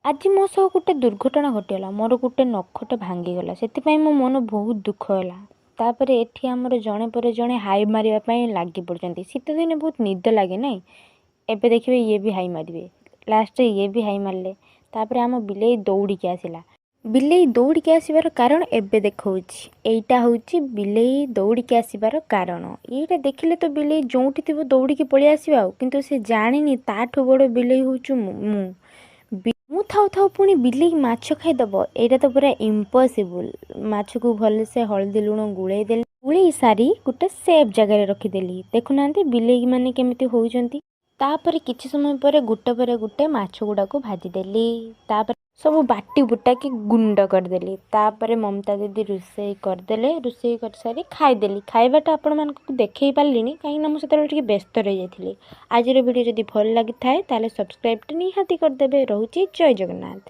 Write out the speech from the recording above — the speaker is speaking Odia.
ଆଜି ମୋ ସହ ଗୋଟେ ଦୁର୍ଘଟଣା ଘଟିଗଲା। ମୋର ଗୋଟେ ନଖଟେ ଭାଙ୍ଗିଗଲା, ସେଥିପାଇଁ ମୋ ମନ ବହୁତ ଦୁଃଖ ହେଲା। ତାପରେ ଏଠି ଆମର ଜଣେ ପରେ ଜଣେ ହାଇ ମାରିବା ପାଇଁ ଲାଗି ପଡ଼ୁଛନ୍ତି। ଶୀତ ଦିନେ ବହୁତ ନିଦ ଲାଗେ ନାଇଁ? ଏବେ ଦେଖିବେ ଇଏ ବି ହାଇ ମାରିବେ। ଲାଷ୍ଟରେ ଇଏ ବି ହାଇ ମାରିଲେ। ତାପରେ ଆମ ବିଲେଇ ଦୌଡ଼ିକି ଆସିଲା। ବିଲେଇ ଦୌଡ଼ିକି ଆସିବାର କାରଣ ଏବେ ଦେଖାଉଛି। ଏଇଟା ହେଉଛି ବିଲେଇ ଦୌଡ଼ିକି ଆସିବାର କାରଣ। ଏଇଟା ଦେଖିଲେ ତ ବିଲେଇ ଯେଉଁଠି ଥିବ ଦୌଡ଼ିକି ପଳେଇ ଆସିବ ଆଉ। କିନ୍ତୁ ସେ ଜାଣିନି ତାଠୁ ବଡ଼ ବିଲେଇ ହେଉଛି ମୁଁ। ମୁଁ ଥାଉ ଥାଉ ପୁଣି ବିଲେଇ ମାଛ ଖାଇଦେବ, ଏଇଟା ତ ପୁରା ଇମ୍ପସିବୁଲ୍। ମାଛକୁ ଭଲସେ ହଳଦୀ ଲୁଣ ଗୋଳେଇ ଦେଲି। ଗୋଳେଇ ସାରି ଗୋଟେ ସେଫ୍ ଜାଗାରେ ରଖିଦେଲି। ଦେଖୁନାହାନ୍ତି ବିଲେଇ ମାନେ କେମିତି ହେଉଛନ୍ତି। ତାପରେ କିଛି ସମୟ ପରେ ଗୋଟେ ପରେ ଗୋଟେ ମାଛ ଗୁଡ଼ାକୁ ଭାଜିଦେଲି। ତାପରେ ସବୁ ବାଟି ବୁଟାକି ଗୁଣ୍ଡ କରିଦେଲି। ତାପରେ ମମତା ଦିଦି ରୋଷେଇ କରିଦେଲେ। ରୋଷେଇ କରିସାରି ଖାଇଦେଲି। ଖାଇବାଟା ଆପଣମାନଙ୍କୁ ଦେଖେଇ ପାରିଲିନି, କାହିଁକିନା ମୁଁ ସେତେବେଳେ ଟିକେ ବ୍ୟସ୍ତ ରହିଯାଇଥିଲି। ଆଜିର ଭିଡ଼ିଓ ଯଦି ଭଲ ଲାଗିଥାଏ, ତାହେଲେ ସବସ୍କ୍ରାଇବ୍ଟା ନିହାତି କରିଦେବେ। ରହୁଛି, ଜୟ ଜଗନ୍ନାଥ।